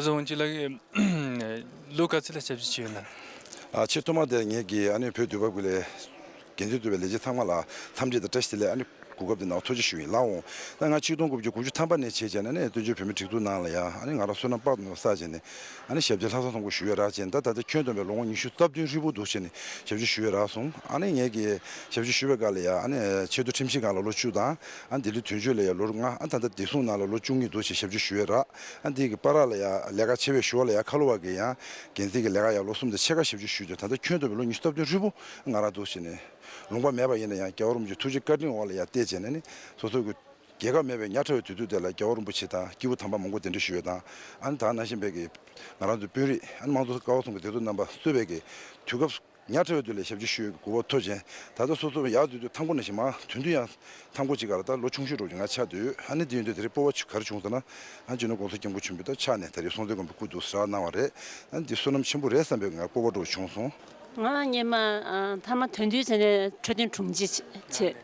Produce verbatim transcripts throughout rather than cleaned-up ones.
བཟང་ཅི་ལགས། ལོ་ག་ཚོད་ལ་ཞབས་ཕྱི་ཞུས་ཡོད་ན། ཨ་ཆེས་ཐོག་མ་དེ་ངེད་ཀྱི་ཨ་ནི་བོད་དུས་བབ་ཀྱི་ལས་འགན་འཛིན་དུ་བའི་ལས་བྱེད་ཚང་མ་ལ་འཚམས་འདྲི་དང་བཀྲ་ཤིས་བདེ་ལེགས། ཨ་ནི་གོ་སྐབས་འདི་གནང་བ་ཐུགས་རྗེ་ཞུ་ཡིན་ལགས་འོང་། ད་ང་ཆིག་སྟོང་དགུ་བརྒྱ་དགུ་བཅུ་ཐམ་པ་ནས་བྱས་བྱས་ནས་ནི་བསྟན་བཅོས་བོད་མི་སྒྲིག་འཛུགས་ནང་ལ་ཡང་ཨ་ནི་ང་རང་བསོད་ནམས་དཔག་ཏུ་མེད་པ་བསགས་བྱས་ནས་ཨ་ནི་ཞབས་ཕྱི་ལྷག་བསམ་ཐོག་ཞུ་ཡས་རག་བྱས་ནས། ད་ད་ལྟ་ཁྱོན་བསྡོམས་པའི་ལོ་ངོ་ཉི་ཤུ་རྩ་བདུན་ཧྲིལ་པོ་འདུག་བྱས་ནས་ཞབས་ཕྱི་ཞུ་ཡས་རག་སོང་། ཨ་ནི་ངེད་ཀྱི་ཞབས་ཕྱི་ཞུ་བའི་སྐབས་ལ་ཡང་ཨ་ནི་ཆེས་མཐོ་ཁྲིམས་ཞིབ་ཁང་ལ་ལོ་བཅུ་དང་། ཨ་ལྡི་ལི་དོན་གཅོད་ལ་ཡང་ལོ་ལྔ། ཨ་ད་ལྟ་བདེ་སྲུང་ནང་ལ་ལོ་བཅུ་གཉིས་འདུག་བྱས་ཞབས་ཕྱི་ཞུ་ཡས་རག་ཨ་འདི་གི་བར་ལ་ཡང་ལས་ཀ་ཆེ་བའི་ཞུ་བ་ལ་ཡང་ཁ་ལོ་བ་གི་ཡང་འགན་འཛིན་གྱི་ལས་ཀ་ཡང་ལོ་གསུམ་དང་ཕྱེད་ཀ་ཞབས་ཕྱི་ཞུས་ཏེ། ད་ལྟ་ཁྱོན་བསྡོམས་པའི་ལོ་ཉི་ཤུ་རྩ་བདུན་ཧྲིལ་པོ་ང་རང་འདུག་བྱས་ནས་ལུང་པ་མེད་པ་ཡིན་ན་ཡང་རྒྱལ་བ་རིན་པོ་ཆེ་ཐུགས་རྗེ་བཀའ་དྲིན་འོག་ལ་ཡང་བལྟས་བྱས་ནས་ནི་སོ་སོ་གི་རྒྱལ་ཁབ་མེད་པའི་ཉག་ཕྲ་བའི་དུས་ཚོད་དེ་ལ་རྒྱལ་བ་རིན་པོ་ཆེ་དང་སྐྱེས་བུ་དམ་པ་མང་པོ་གདན་འདྲེན་ཞུ་ཡས་དང་། ཨ་ནི་ད་ནང་བཞིན་པའི་གི་ང་རང་ཚོའི་དཔོན་རིགས། ཨ་ནི་དམངས་གཙོ་ཀ་བ་གསུམ་གྱི་བདེ་སྡུག་རྣམ་པ་གསོ་བའི་གི་དུས་སྐབས་ཉག་ཕྲ་བའི་དུས་ལ་ཞབས་ཕྱི་ཞུ་ཡས་གོ་སྐབས་ཐོབ་བྱས། ད་ལྟ་སོ་སོ་ཡག་དུས་དུས་ཐང་པོ་ནང་བཞིན་མར་དོན་དུ་ཡང་ཐང་པོ་གཅིག་ག་ལ་ད་ལོ་ཆུང་ཤོས་འགྲོ་གི་ང་ཆགས་དུས། ཨ་ནི་དེ་ཡིན་དུས་དེ་རིང་སྤོབས་པ་ཆུ་ག་རེ་བྱུང་ཟེར་ན། ཨ་སྤྱི་ནོར་༸གོང་ས་༸སྐྱབས་མགོན་ཆེན་པོ་ད་ཕྱག་ནས་ད་རེས་སྲོང་བཙན་སྒམ་པོའི་སྐུ་དུ་གསལ་གནང་བ་རེད། ཨ་ནི་འདི་བསོད་ནམས་ཆེན་པོ་རེད་བསམ་པའི་ང་སྤོབས་པ་འདྲ་བོ་བྱུང་སོང་། ང་སྔོན་མ་ཨ་མཐའ་མ་དོན་དུ་བྱས་ནས་འཕྲོད་བསྟེན་དྲུང་ཆེ་བྱས།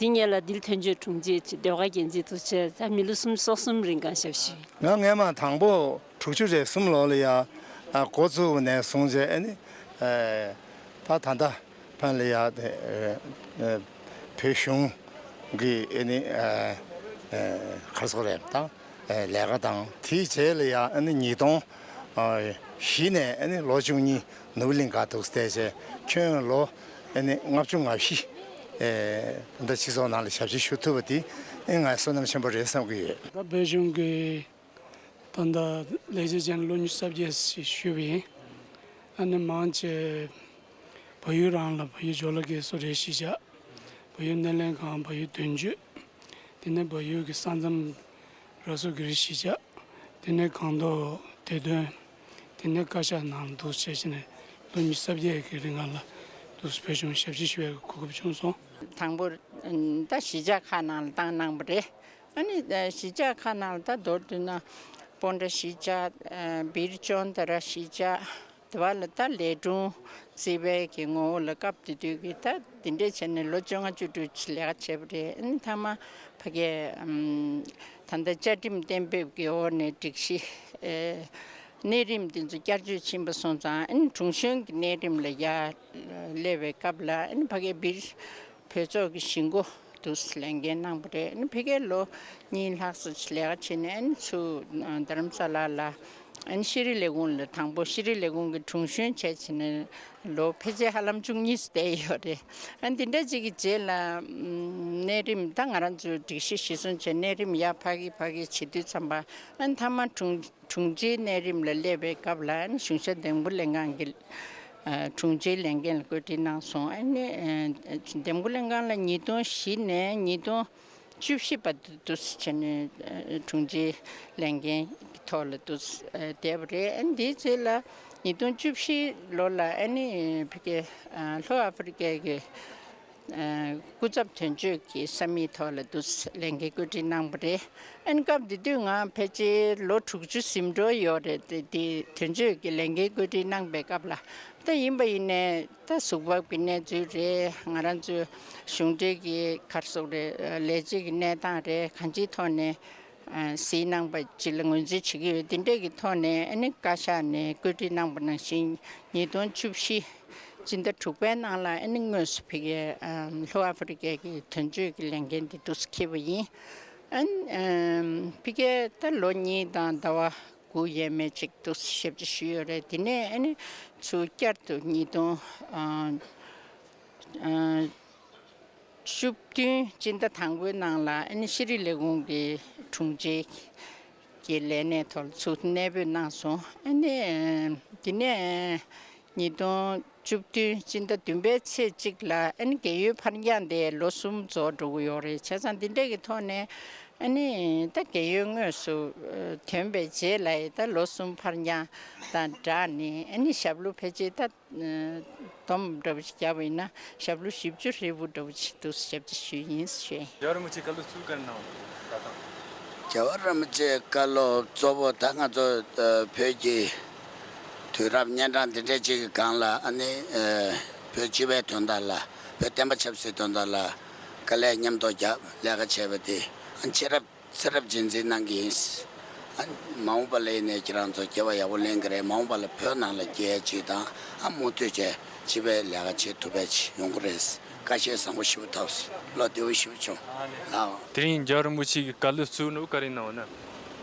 དེ་སྔོན་ལ་ལྡི་ལི་དོན་གཅོད་དྲུང་ཆེ་བྱས། ཟློས་གར་འགན་འཛིན་དུ་བྱས། ད་མི་ལོ་སུམ་ཅུ་སོ་གསུམ་རིང་གང་ཞབས་ཞུས། ང་སྔོན་མ་དང་པོ་དྲུག་ཅུ་རེ་གསུམ་ལོ་ལ་ཡ་ཨ་འགོ་བཙུགས་པ་ནས་བཟུང་བྱས། ཨ་ནི་ཨ་ད་ད་ལྟ་ཕན་ལ་ཡ་དེ་ཨ་ཨ་བོད་གཞུང་གི་ཨ་ནི་ཨ་ཨ་ག་རེ་ཟེར་དགོས་རེད། ད་ཨ་ལས་ཀ་དང་། དེའི་རྗེས་ལ་ཡ་ཨ་ནི་ཉིས་སྟོང་བཞི་ནས་ཨ་ནི་ལོ་བཅུ་གཉིས་ནོར་བུ་གླིང་ག་འདུག་བསྡད་བྱས། ཁྱོན་ལོ་ཨ་ནི་ལྔ་བཅུ་ང་བཞི་ཨེ་ད་ལྟ་སྤྱི་ཚོགས་ནང་ལ་ཞབས་ཕྱི་ཞུ་ཐུབ་པ་དེ་ཨེ་ང་བསོད་ནམས་ཆེན་པོ་རེད་བསམ་གྱི་ཡོད། ད་བོད་གཞུང་གི་ད་ལྟ་ལས་བྱེད་ཅན་ལོ་ཉི་ཤུ་རྩ་བརྒྱད་ཞིག་ཞུས་པ་ཡིན། ཨ་ནི་མང་ཆེ་བལ་ཡུལ་རང་ལ་བལ་ཡུལ་ཇོ་ལ་གེ་སོ་རེ་གཞིས་ཆགས། བལ་ཡུལ་སྣེ་ལེན་ཁང་། བལ་ཡུལ་དོན་གཅོད། དེ་ནས་བལ་ཡུལ་གྱི་ས་མཚམས་ར་སུ་གི་རི་གཞིས་ཆགས། དེ་ནས་སྒང་ཏོག་བདེ་དོན། དེ་ནས་བཀའ་ཤག་ནང་འདུག་བྱས་བྱས་ནས་ལོ་ཉི་ཤུ་རྩ་བརྒྱད་ཀྱི་རིང་ལ་འདུག་བོད་གཞུང་ཞབས་ཕྱི་ཞུ་བའི་གོ་སྐབས་བྱུང་སོང་། དང་པོ་ད་གཞིས་ཆགས་ཁག་ནང་ལ་བཏང་གནང་བ་རེད། ཨ་ནི་གཞིས་ཆགས་ཁག་ནང་ལ་ད་མདོར་བསྡུ་ན་སྤོན་ཊ་གཞིས་ཆགས། བིར་ཅོན་ཏ་ར་གཞིས་ཆགས། དེ་བ་ལ་ད་ལས་དྲུང་རྩིས་པའི་གི་ངོ་བོ་ལ་སྐབས་དེ་དུས་ཀྱི་ད་དེ་འདྲས་བྱས་ནས་ལོ་བཅོ་ལྔ་བཅུ་དྲུག་ཅིག་ལས་ཀ་བྱས་པ་རེད། ཨ་ནི་མཐའ་མ་ཕ་གིའི་ཨམ་ད་ལྟ་བཅའ་ཁྲིམས་གཏན་འབེབས་ཀྱི་འོག་ནས་སྒྲིག་གཞི་ཨེ་གནས་རིམ་དེ་ཚོ་བསྐྱར་བཅོས་ཕྱིན་པ་སོང་ཙང་། ཨ་ནི་དྲུང་གཞོན་གྱི་གནས་རིམ་ལ་ཡར་སླེབས་པའི་སྐབས་ལ། ཨ་ནི་ཕ་གིའི་བིར་བོད་ཚོགས་ཀྱི་གཞིས་འགོ་དུ་ལས་འགན་གནང་བ་རེད། ཨ་ནི་ཕ་གིར་ལོ་གཉིས་ལྷག་ཙམ་ལས་ཀ་བྱས་ནས། ཨ་ནི་ཚུར་རྡ་རམ་ས་ལ་ལ། ཨ་ནི་ཤེས་རིག་ལས་ཁུངས་ལ་དང་པོ་ཤེས་རིག་ལས་ཁུངས་ཀྱི་དྲུང་གཞོན་བྱས་བྱས་ནས་ལོ་ཕལ་ཆེར་ཧ་ལམ་བཅུ་གཉིས་བསྡད་ཡོད་རེད། ཨ་ནི་འདི་འདྲ་ཅིག་གི་རྗེས་ལ་ཨམ་གནས་རིམ་ད་ང་རང་ཚོའི་སྒྲིག་གཞི་གཞིར་བཟུང་བྱས་གནས་རིམ་ཡར་ཕ་གི་ཕ་གི་བྱེད་དུས་ཙམ་པ། ཨ་ནི་མཐའ་མ་དྲུང་དྲུང་ཆེའི་གནས་རིམ་ལ་སླེབས་པའི་སྐབས་ལ། ཨ་ནི་གཞུང་ཞབས་འདེམས་བསྐོ་ལྷན་ཁང་གི་ཨ་དྲུང་ཆེའི་ལས་འགན་ལ་བཀོད་སྒྲིག་གནང་སོང་། ཨ་ནི་ཨ་འདེམས་བསྐོ་ལྷན་ཁང་ལ་ཉིས་སྟོང་བཞི་ནས་ཉིས་སྟོང་བཅུ་བཞི་བར་དུ་དུ་བྱས་ནས་ཨ་དྲུང་ཆེའི་ལས་འགན་གྱི་ཐོག་ལ་དུ་ཨ་བསྡད་པ་རེད། ཨ་ནི་དེའི་རྗེས་ལ་ཉིས་སྟོང་བཅུ་བཞི་ལོ་ལ་ཨ་ནི་ཕ་གི་ཨ་ལྷོ་ཨ་ཧྥེ་རི་ཀའི་གི་ཨ་སྐུ་ཚབ་དོན་གཅོད་ཀྱི་ས་མིག་ཐོག་ལ་དུ་ལས་འགན་བཀོད་སྒྲིག་གནང་བ་རེད། ཨ་ནི་སྐབས་དེ་དུས་ང་ཕལ་ཆེར་ལོ་དྲུག་ཅུ་ཟིན་འགྲོ་ཡོད་རེད། དེ་དེ་དོན་གཅོད་ཀྱི་ལས་འགན་བཀོད་སྒྲིག་གནང་པའི་སྐབས་ལ། ད་ཡིན་པ་ཡིན་ནའི་ད་གཟུགས་བབ་ཀྱི་གནས་ཚུལ་རེད། ང་རང་ཚོའི་གཞུང་འབྲེལ་གྱི་ག་རེ་ཟེར་དགོས་རེད། ལས་བྱེད་ཀྱི་གནས་སྟངས་རེད། གང་ཅིའི་ཐོག་ནས་ཨ་གཟིགས་གནང་པ་ཅིག་ལ་ངོས་འཛིན་བྱེད་ཀྱི་ཡོད། དེ་འདྲས་ཀྱི་ཐོག་ནས་ཨ་ནི་བཀའ་ཤག་ནས་བཀོད་སྒྲིག་གནང་པ་ནང་བཞིན་ཉིས་སྟོང་བཅུ་བཞི་སྤྱི་ཟླ་དྲུག་པའི་ནང་ལ་ཨ་ནི་དངོས་སུ་ཕ་གིའི་ཨ་ལྷོ་ཨ་ཧྥེ་རི་ཀའི་གི་དོན་གཅོད་ཀྱི་ལས་འགན་དེ་འདུག་སེ་འཁྱེར་བ་ཡིན། ཨ་ནི་ཨམ་ཕ་གིའི་ད་ལོ་གཉིས་དང་ཟླ་བ་དགུ་ཡས་མས་ཅིག་འདུག་སེ་ཞབས་ཕྱི་ཞུས་ཡོད་རེད། དེ་ནས་ཨ་ནི་ཚུར་བསྐྱར་དུ་ཉིས་སྟོང་ཨ་ཨ་བཅུ་བདུན་སྤྱི་ཟླ་དང་པོའི་ནང་ལ་ཨ་ནི་ཤེས་རིག་ལས་ཁུངས་ཀྱི་དྲུང་ཆེ་གི་ལས་གནས་ཐོག་ལ་ཚུར་གནས་སྤོས་གནང་སོང་། ཨ་ནི་དེ་ནས་ཉིས་སྟོང་བཅུ་བདུན་སྤྱི་ཟླ་བདུན་པའི་ཚེས་གཅིག་ལ་ཨ་ནི་རྒས་ཡོལ་ཕར་འགྱངས་དེ་ལོ་གསུམ་རྫོགས་འགྲོ་གི་ཡོད་རེད། བྱས་ཙང་དེ་འདྲས་ཀྱི་ཐོག་ནས་ཨ་ནི་ད་རྒས་ཡོལ་དངོས་སུ་ཐོན་པའི་རྗེས་ལ་ད་ལོ་གསུམ་ཕར་འགྱངས་དང་སྦྲགས་ནས་ཨ་ནི་ཞབས་ལོ་ཕལ་ཆེར་ད་སྡོམ་འདྲ་བོ་ཞིག་བརྒྱབ་པ་ཡིན་ན་ཞབས་ལོ་བཞི་བཅུ་ཧྲིལ་པོ་འདྲ་བོ་ཞིག་འདུག་ཞབས་ཕྱི་ཞུས་ཡིན་ཞུས། རྒྱལ་བ་རིན་པོ་ཆེ་བཀའ་སློབ་ཚུར་བཀའ་གནང་བ་ད་དང་། རྒྱལ་བ་རིན་པོ་ཆེའི་བཀའ་སློབ་གཙོ་བོ་ད་ང་ཚོ་ཨ་བོད་ཀྱི་དུས་རབས་གཉན་འཕྲང་འདི་འདྲའི་ཅིག་གི་སྒང་ལ་ཨ་ནི་ཨ་བོད་སྤྱི་པའི་དོན་དག་ལ། བོད་བསྟན་པ་ཆབ་སྲིད་དོན་དག་ལ་དཀའ་ལས་མཉམ་དུ་བརྒྱབ་ལས་ཀ་བྱས་པ་དེ་ཨ་ཆེས་རབས་ཚེ་རབས་རྗེས་འཛིན་གནང་གི་ཡིན། མ་འོངས་པ་ལ་ནས་ཁྱེད་རང་ཚོ་སྐྱེ་བ་ཡག་པོ་ལེན་གི་རེད། མ་འོངས་པ་ལ་བོད་ནང་ལ་སྐྱེ་ཡ་ཅིག་དང་ཨ་མུ་མཐུད་བྱས་སྤྱི་པའི་ལས་ཀ་བྱེད་ཐུབ་པ་ཅིག་ཡོང་གི་རེད། བཀའ་ཆད་བཟང་པོ་ཞེ་པོ་ཐོབ་སོང་། བློ་བདེ་པོ་ཞེ་པོ་བྱུང་། ལགས། དེ་རིང་རྒྱལ་བ་རིན་པོ་ཆེ་གི་བཀའ་སློབ་གཙོ་བོ་ནི་ག་རེ་གནང་བ་ན།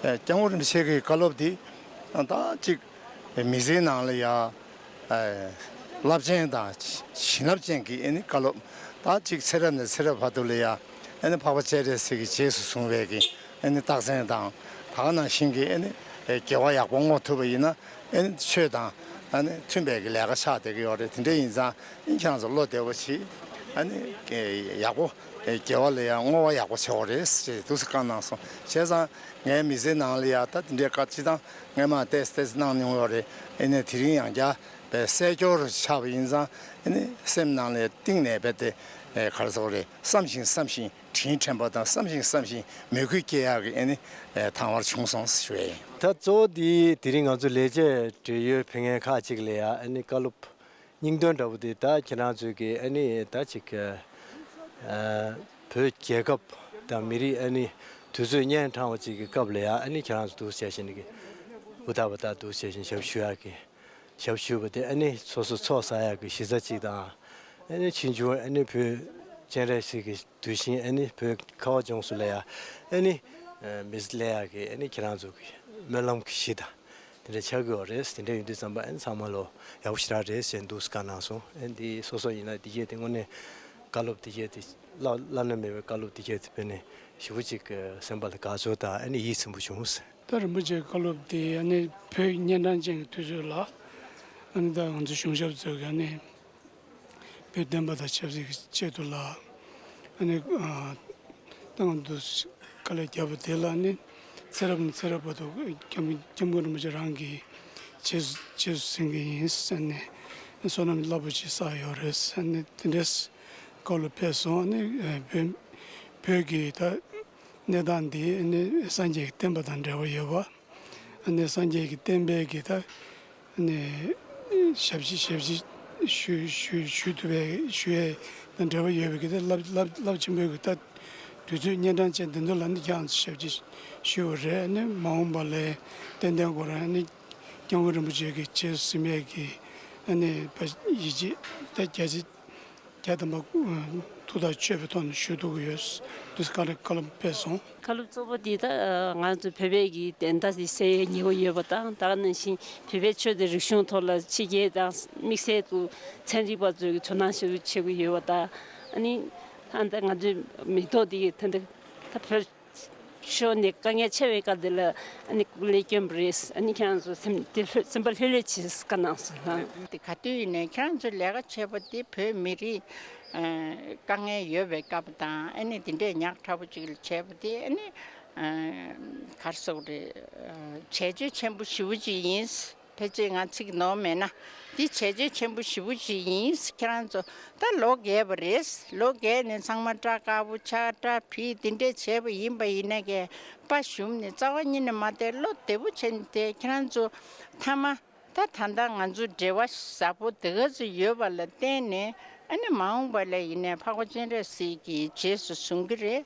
ཨེ། སྐྱབས་མགོན་རིན་པོ་ཆེ་གི་བཀའ་སློབ་འདི་ད་ཅིག་མི་ཚེའི་ནང་ལ་ཡ། ཨེ། རླབས་ཆེན་དང་བྱིན་རླབས་ཅན་གྱི་ཨེ་ནི་བཀའ་སློབ། ད་ཅིག་ཚེ་རབས་ནས་ཚེ་རབས་བར་དུ་ལ་ཡ་ཨེ་ནི་འཕགས་པ་སྤྱན་རས་གཟིགས་ཀྱིས་རྗེས་སུ་བཟུང་བའི་གི་ཨེ་ནི་རྟགས་མཚན་དང་། ད་ག་ནང་བཞིན་གྱི་ཨེ་ནི་ཨེ་དགེ་བ་ཡག་པོ་བསྔོ་ཐུབ་པ་ཡིན་ན་ཨེ་ནི་ཆོས་དང་ཨེ་ནི་མཐུན་པའི་གི་ལས་ཀ་ཆགས་བསྡད་ཀྱི་ཡོད་རེད། དེ་འདྲ་ཡིན་ཙང་ཨེ་ཁྱེད་རང་ཚོ་བློ་བདེ་པོ་བྱེད། ཨེ་ནི་ཨེ་ཡག་པོ་ཨེ་དགེ་བ་ལ་ཡ་བསྔོ་བ་ཡག་པོ་བྱེད་དགོས་རེད་ཅེས་འདུག་སེ་བཀའ་གནང་སོང་། བྱས་ཙང་ངའི་མི་ཚེའི་ནང་ལ་ཡ་ད་དེ་འདྲའི་བཀའ་སྤྱི་བཏང་སྔས་མ་ཏོག་ཙམ་ཏོག་ཙམ་གནང་མྱོང་ཡོད་རེད། ཨེ་ནི་དེ་རིང་ཡང་བསྐྱར་བས་སྲས་སྐྱོར་ཆགས་པ་ཡིན་ཙང་ཨེ་ནི་སེམས་ནང་ལ་གཏིང་ནས་རྦད་དེ་ཨེ་ག་རེ་ཟེར་དགོས་རེད། བསམ་ཞིང་བསམ་ཞིང་དྲིན་དྲན་པ་དང་བསམ་ཞིང་བསམ་ཞིང་མོས་གུས་སྐྱེ་ཡག་གི་ཨེ་ནི་ཨེ་དང་བར་བྱུང་སོང་ཞུ་བ་ཡིན། ད་གཙོ་བོ་དེ་དེ་རིང་ང་ཚོ་ལས་བྱེད་འབྲེལ་ཡོད་ཕན་ངན་ཁག་ཅིག་ལ་ཡ་ཨེ་ནི་བཀའ་སློབ་སྙིང་དོན་འདྲ་བོ་དེ་ད་ཁྱེད་རང་ཚོས་ཀྱི་ཨ་ནི་ད་ཅིག་ཨ་བོད་རྒྱལ་ཁབ་དང་མི་རིགས་ཨ་ནི་དུས་ཚོད་གཉན་འཕྲང་བ་ཅིག་གི་སྐབས་ལ་ཡ་ཨ་ནི་ཁྱེད་རང་ཚོ་འདུག་བྱས་བཞིན་གྱི་འུ་ཐག་བུ་ཐག་འདུག་བྱས་བཞིན་ཞབས་ཞུ་ཡག་གི་ཞབས་ཞུ་བ་དེ་ཨ་ནི་སོ་སོ་ཚོགས་བསགས་ཡག་གི་གཞི་རྩ་ཅིག་དང་། ཨ་ནི་ཕྱིས་འབྱུང་ཨ་ནི་བོད་སྤྱན་རས་གཟིགས་ཀྱི་གདུལ་ཞིང་ཨ་ནི་བོད་ཁ་བ་ལྗོངས་སུ་ལ་ཡ་ཨ་ནི་མི་ཚེ་སླེབས་ཡག་གི་ཨ་ནི་ཁྱེད་རང་ཚོ་གི་སྨོན་ལམ་གྱི་གཞི་དང་། དེ་འདྲ་ཆགས་ཀྱི་ཡོད་རེད། དེ་འདྲ་ཡིན་དུས་ཙམ་པ་ཨ་ནི་ཚང་མ་ལོ་ཡག་པོ་ཞེ་དྲག་རེད་ཟེར་འདུག་བཀའ་གནང་སོང་། ཨ་ནི་འདི་སོ་སོ་ཡིན་ན་འདི་གས་དེ་དངོས་གནས་བཀའ་སློབ་འདི་གས་དེ་བླ་བླ་ན་མེད་པའི་བཀའ་སློབ་འདི་གས་དེ་དཔེ་ནས་ཞེ་པོ་ཅིག་སེམས་པ་ལ་དགའ་ཚོར་དང་ཨ་ནི་ཡིད་ཚིམ་པོ་བྱུང་ཟེར། ད་རིན་པོ་ཆེའི་བཀའ་སློབ་དེ་ཨ་ནི་བོད་གཉན་འཕྲང་ཅན་གྱི་དུས་ཚོད་ལ་ཨ་ནི་ད་ང་ཚོ་གཞུང་ཞབས་ཚོས་ཀྱི་ཨ་ནི། བོད་བསྟན་པ་དང་ཆབ་སྲིད་ཀྱི་ཆེད་དུ་ལ་ཨ་ནི་ཨ་ཏང་དུ་དཀའ་ལས་བརྒྱབ་པ་དེ་ལ་ནི་ཚེ་རབས་ནས་ཚེ་རབས་བར་དུ་སྐྱབས་སྐྱབས་མགོན་རིན་པོ་ཆེ་རང་གི་རྗེས་སུ་རྗེས་སུ་འཛིན་གྱི་ཡིན་ཟེར་ནས་བསོད་ནམས་རླབས་པོ་ཆེ་བསགས་ཡོད་རེད་ཟེར་ནས་དེ་འདྲས་བཀའ་སློབ་ཕེབས་སོང་། ཨ་ནི་བོད་བོད་ཀྱི་ད་གནས་སྟངས་འདི་ཨ་ནི་སངས་རྒྱས་ཀྱི་བསྟན་པ་དང་འབྲེལ་བ་ཡོད་པ། ཨ་ནི་སངས་རྒྱས་ཀྱི་བསྟན་པའི་གི་ད་ནི་ཞབས་ཕྱི་ཞབས་ཕྱི་ཞུ་ཞུ་ཞུ་ཐུབ་པའི་ཞུ་ཡས་དང་འབྲེལ་བ་ཡོད་པའི་གི་ད་རླབས་རླབས་རླབས་ཆེན་པོའི་གི་ད་དུས་ཚོད་གཉན་འཕྲང་ཅན་འདི་ཚོ་ལ་ནི་ཁྱེད་རང་ཚོ་ཞབས་ཕྱི་ཞུ་བ་རེད། ཨ་ནི་མ་འོངས་པ་ལ་ཏན་ཏན་ཁོ་རང་ཨ་ནི་སྐྱབས་མགོན་རིན་པོ་ཆེ་གི་རྗེས་སུ་འཛིན་པའི་གི་ཨ་ནི་ཕ་ཡིད་ཆེས་ད་རྒྱ་ཆེ། རྒྱ་དམ་པ་ཐུགས་ཐག་ཆོད་པའི་ཐོག་ནས་ཞུ་ཐུབ་ཀྱི་ཡོད། འདུག་སེ་བཀའ་སློབ་བཀའ་སློབ་ཕེབས་སོང་། བཀའ་སློབ་གཙོ་བོ་འདི་ད་ང་ཚོ་བོད་པའི་གི་བདེན་མཐའ་དེ་གསལ་ཡས་ཉེ་བོ་ཡོད་པ་དང་། ད་ག་ནང་བཞིན་བོད་པའི་ཆོས་དང་རིག་གཞུང་ཐོག་ལ་ཕྱི་རྒྱལ་དང་དམིགས་བསལ་དུ་ཚན་རིག་པ་ཚོས་ཀྱི་ཚོར་སྣང་ཞེ་པོ་བྱེད་ཀྱི་ཡོད་པ་དང་། ཨ་ནི་ད་ལྟ་ང་ཚོའི་མི་ཐོག་འདི་ད་ལྟ་ད་བོད་ཕྱོགས་ནས་དཀའ་ངལ་ཆེ་བའི་སྐབས་འདི་ལ་ཨ་ནི་སྐུ་ལས་བསྐྱོན་པ་རེད། ཨ་ནི་ཁྱེད་རང་ཚོ་སེམས་དེ་ལྷོད་སེམས་པ་ལྷོད་ལྷོད་བྱེད་བཀའ་གནང་སོང་ལགས། དེ་ག་དུས་ཡིན་ནའི་ཁྱེད་རང་ཚོ་ལས་ཀ་བྱེད་པ་དེ་བོད་མི་རིགས་ཨ་དཀའ་ངལ་ཡོད་པའི་སྐབས་དང་ཨ་ནི་དེ་འདྲས་ཉག་ཕྲ་པོ་ཅིག་ལ་བྱས་པ་དེ་ཨ་ནི་ཨ་ག་རེ་ཟེར་དགོས་རེད། ཨ་བྱས་རྗེས་ཆེན་པོ་ཞེ་པོ་ཅིག་ཡིན། ཕལ་ཆེར་ང་ཚིག་ནོར་མེད་ན་འདི་བྱས་རྗེས་ཆེན་པོ་ཞེ་པོ་ཅིག་ཡིན། ཁྱེད་རང་ཚོ་ད་ལོ་རྒས་པ་རེད། ལོ་རྒས་ནས་ཚང་མ་སྐྲ་དཀར་པོ་ཆགས། སྐྲ་བིས་དེ་འདྲས་བྱས་པ་ཡིན་པ་ཡིན་ན་ཀྱེ་དཔའ་ཞུམ་ནས་རྩ་བ་ཉིད་ནས་མ་བསྡད། བློ་བདེ་པོ་བྱས་ནས་བསྡད། ཁྱེད་རང་ཚོ་མཐའ་མ་ད་ད་ལྟ་ང་ཚོ་འབྲེལ་བ་ཟབ་པོ་དེ་ག་ཚོད་ཡོད་པ་ལ་བརྟེན་ནས་ཨ་ནི་མ་འོངས་པ་ལ་ཡིན་ནའི་འཕགས་པ་སྤྱན་རས་གཟིགས་ཀྱི་རྗེས་སུ་བཟུང་གི་རེད།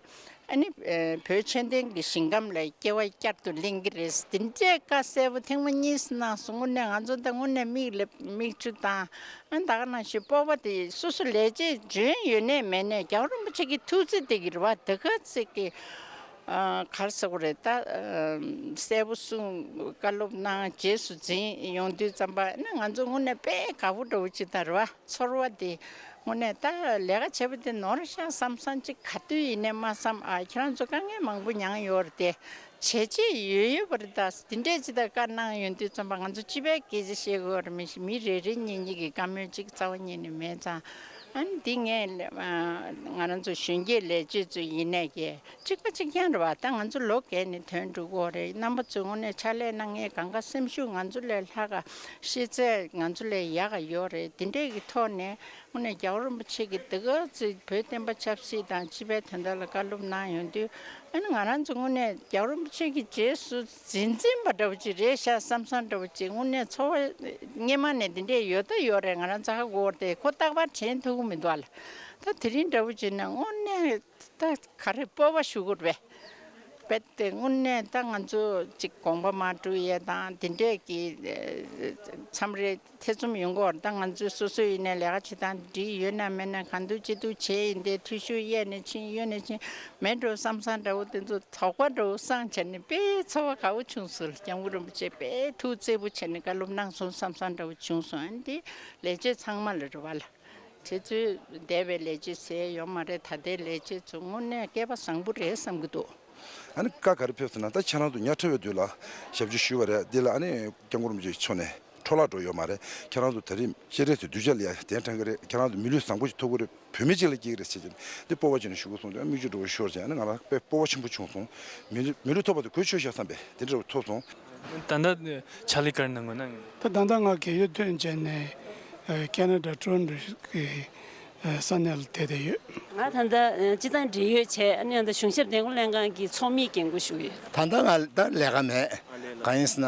ཨ་ནི་ཨེ་བོད་ཆོས་ལྡན་གྱི་ཞིང་ཁམས་ལ་སྐྱེ་བ་བསྐྱར་དུ་ལེན་གྱི་རེད། དེ་འདྲའི་བཀའ་གསལ་པོ་ཐེངས་མ་གཉིས་གནང་སོང་། དངོས་གནས་ང་ཚོ་ད་དངོས་གནས་མིག་ལ་མིག་ཆུ་དང་ཨ་ད་ག་ནང་བཞིན་སྤོབས་པ་དེ་སོ་སོ་ལས་བྱེད་འཇོན་ཡོད་ནའི་མེད་ནའི་རྒྱལ་བ་རིན་པོ་ཆེ་གི་ཐུགས་རྗེ་དེ་གི་རེད་བ། དེ་ག་ཚོད་ཀྱི་ཨ་ག་རེ་ཟེར་དགོས་རེད། ད་ཨ་གསལ་པོ་གསུངས། བཀའ་སློབ་གནང་། རྗེས་སུ་འཛིན་ཡོང་དུས་ཙམ་པ་ཨ་ནི་ང་ཚོ་དངོས་གནས་དཔེ་དགའ་པོ་འདྲ་པོ་ཅིག་ད་རེད་བ། ཚོར་བ་དེ་དངོས་གནས་ད་ལས་ཀ་བྱས་པ་དེ་ནོར་ཤག་བསམ་བསམ་ཅིག་ག་དུས་ཡིན་ནའི་མ་བསམ། ཨ་ཁྱེད་རང་ཚོ་དཀའ་ངལ་མང་པོ་མྱངས་ཡོད་རེད་དེ། བྱས་རྗེས་ཡོད་ཡོད་པ་རེད། ད་དེ་འདྲས་ཅིག་ད་བཀའ་གནང་ཡོང་དུས་ཙམ་པ་ང་ཚོ་སྤྱི་པའི་སྐད་ཆ་བཤད་དགོས་རེད། མི་མི་རེ་རེ་གཉིས་གཉིས་ཀྱི་བཀའ་མོལ་ཅིག་རྩ་བ་ཉིད་ནས་མེད་ཙང་། ཨ་ནི་འདི་ངས་ང་རང་ཚོ་གཞོན་སྐྱེས་ལས་བྱེད་ཚོ་ཡིན་ནའི་ཀྱེ་གཅིག་པ་གཅིག་རྐྱང་རེད་བ། ད་ང་ཚོ་ལོ་རྒས་ནས་ཐོན་འགྲོ་གི་ཡོད་རེད། རྣམ་པ་ཚོས་དངོས་གནས་ཕྱག་ལས་གནང་མཁན་གང་ག་སེམས་ཤུགས་ང་ཚོ་ལས་ལྷག་ག་ཤེས་ཚད་ང་ཚོ་ལས་ཡག་ག་ཡོད་རེད། དེ་འདྲས་ཀྱི་ཐོག་ནས་དངོས་གནས་རྒྱལ་བ་རིན་པོ་ཆེ་གིས་དེ་ག་ཚོད་བོད་བསྟན་པ་ཆབ་སྲིད་དང་སྤྱི་པའི་དོན་དག་ལ་བཀའ་སློབ་གནང་ཡོང་དུས་ཨ་ནི་ང་རང་ཚོ་དངོས་གནས་རྒྱལ་བ་རིན་པོ་ཆེ་གི་རྗེས་སུ་འཛིན་འཛིན་པ་འདྲ་བོ་ཅིག་རེད་ཤག་བསམ་བསམ་འདྲ་བོ་ཅིག་དངོས་གནས་ཚོར་བ་སྔོན་མ་ནས་འདི་འདྲས་ཡོད་ད་ཡོད་རེད། ང་རང་ཚ་ཁ་གོ་བ་དེ་ཁོ་རྟག་པར་དྲན་ཐུབ་ཀྱི་མི་འདུག་ཨ་ལ། ད་དེ་རིང་འདྲ་བོ་བྱས་ན་དངོས་གནས་ད་ག་རེ་སྤོབས་པ་ཞུ་དགོས་རེད་ རྦད་དེ་དངོས་གནས་ད་ང་ཚོ་ཅིག་དགོངས་པ་མ་འགྲོ་ཡས་དང་དེ་འདྲས་ཀྱི་མཚམས་རེ་ཐེ་ཚོམ་ཡོང་གི་ཡོད་རེད། ད་ང་ཚོས་སོ་སོ་ཡིན་ནའི་ལས་ཀ་བྱེད་སྟངས་འགྲིག་ཡོད་ན་མེད་ན་གང་འདུག་ཅི་འདུག་བྱས་ཡིན་ཏེ་འཐུས་ཤོར་གཡས་ནས་ཕྱིན་གཡོན་ནས་ཕྱིན་མེད་འགྲོ་བསམ་བསམ་འདྲ་བོ་དེ་ཚོ་དོགས་པ་འདྲ་བོ་སངས་བྱས་ནས་དཔེ་ཚོར་བ་དགའ་བོ་བྱུང་སོང་། སྐྱབས་མགོན་རིན་པོ་ཆེ་དཔེ་ཐུགས་བརྩེ་པོ་བྱས་ནས་བཀའ་སློབ་གནང་སོང་བསམ་བསམ་འདྲ་བོ་བྱུང་སོང་། ཨ་ནི་དེ་ལས་བྱེད་ཚང་མ་ལ་རེ་བ་ལ། དེ་ཚོའི་འདས་པའི་ལས་བྱེད་ཟེར་ཡོད་མ་རེད། ད་ལྟའི་ལས་བྱེད་ཚོ་དངོས་གནས་སྐལ་པ་བཟང་པོ་རེད་བསམ་གྱི་འདུག་ཨ་ནི་བཀའ་ག་རེ་ཕེབས་སོང་ན། ད་ཁྱེད་རང་ཚོ་ཉག་ཕྲ་བའི་དུས་ལ་ཞབས་ཕྱི་ཞུས་པ་རེད། འདི་ལ་ཨ་ནི་སྐྱབས་མགོན་རིན་པོ་ཆེ་མཆོག་ནས་འཕྲོ་བརླག་འགྲོ་ཡོད་མ་རེད། ཁྱེད་རང་ཚོ་ད་རིང་སྤྱན་རས་གཟིགས་གདུལ་བྱ་ལ་ཡང་གདན་དྲངས་ཀྱི་རེད། ཁྱེད་རང་ཚོ་མི་ལུས་བཟང་པོ་ཞིག་ཐོབ་ཀྱི་རེད། བུད་མེད་ཅིག་ལ་སྐྱེས་ཀྱི་རེད་ཟེར་གྱི་འདི་སྤོབས་པ་བྱས་ནས་ཞུ་དགོས་སོང་དུས་མིག་ཆུ་འགྲོ་བ་ཤོར་བྱས་ཨ་ནི་ང་རང་དཔེ་སྤོབས་པ་ཆེན་པོ་བྱུང་སོང་། མི་ལུས་མི་ལུས་ཐོབ་པ་དེ་གོས་ཆོད་ཤག་བསམ་པའི་དེ་འདྲ་ཐོབ་སོང་། ད་ལྟ་ཕྱག་ལས་ག་རེ་གནང་དགོས་གནང་། ད་ད་ལྟ་ང་རྒས་ཡོལ་ཐོན་བྱས་ནས་ཨ་ཁེ་ན་ཌ་ཊོ་རོན་ཊོ་གི་ཨ་ས་གནས་ལ་བསྡད་བསྡད་ཡོད། ང་ད་ལྟ་ཨ་སྤྱི་བཏང་འབྲེལ་ཡོད་བྱས། ཨ་ནི་ད་ལྟ་གཞུང་ཞབས་བདེ་འགོད་ལྷན་ཁང་གི་ཚོགས་མིའི་འགན་འཁུར་ཞུ་གི་ཡོད། ད་ལྟ་ང་ད་ལས་ཀ་མེད། གང་ཡིན་ཟེར་ན་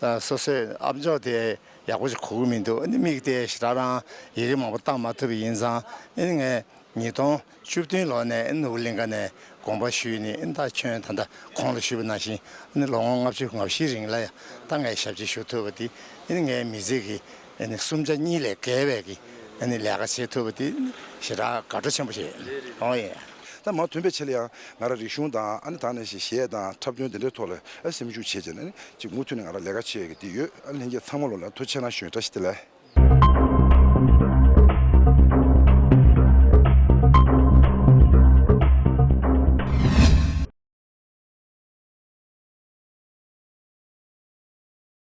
ཨ་སོ་སོའི་ཨ་མཆོག་དེ་ཡག་པོ་ཞིག་གོ་གི་མི་འདུག་ཨ་ནི་མིག་དེ་ཞེ་དྲག་རང་ཡི་གེ་མང་པོ་བལྟ་མ་ཐུབ་པ་ཡིན་ཙང་ཨ་ནི་ངས་ཉིས་སྟོང་བཅུ་བདུན་ལོ་ནས་ནོར་བུ་གླིང་ག་ནས་དགོངས་པ་ཞུས་ནས། ཨ་ནི་ད་ཁྱོད་ད་ལྟ་གོང་ལ་ཞུས་པ་ནང་བཞིན་ཨ་ནི་ལོ་ངོ་ལྔ་བཅུ་ང་བཞིའི་རིང་ལ་ཡང་ད་ངས་ཞབས་ཕྱི་ཞུ་ཐུབ་པ་དེ་ཨ་ནི་ངའི་མི་ཚེ་གི་ཨ་ནི་གསུམ་ཆ་གཉིས་ལས་བརྒལ་བའི་གི་ཨ་ནི་ལས་ཀ་བྱེད་ཐུབ་པ་དེ་ཞེ་དྲག་དགའ་སྤྲོ་ཆེན་པོ་ཞིག་ཨོ་ཡེ། ད་མ་ཐོན་པའི་ཆེད་ལ་ཡང་ང་རང་རིག་གཞུང་དང་ཨ་ནི་ད་ནས་ཤིག་གཞས་དང་འཁྲབ་སྟོན་དེ་འདྲའི་ཐོག་ལ་ཨ་སེམས་ཤུགས་ཆེ་བྱས་ནས་ཨ་ནི་ཅིག་མུ་མཐུད་ནས་ང་རང་ལས་ཀ་བྱེད་ཡ་གི་དེ་ཡོད། ཨ་ལྷན་རྒྱས་ཚང་མ་ལོ་ལ་ཐུགས་རྗེ་གནང་ཞུ་ཡིན། བཀྲ་ཤིས་བདེ་ལེགས།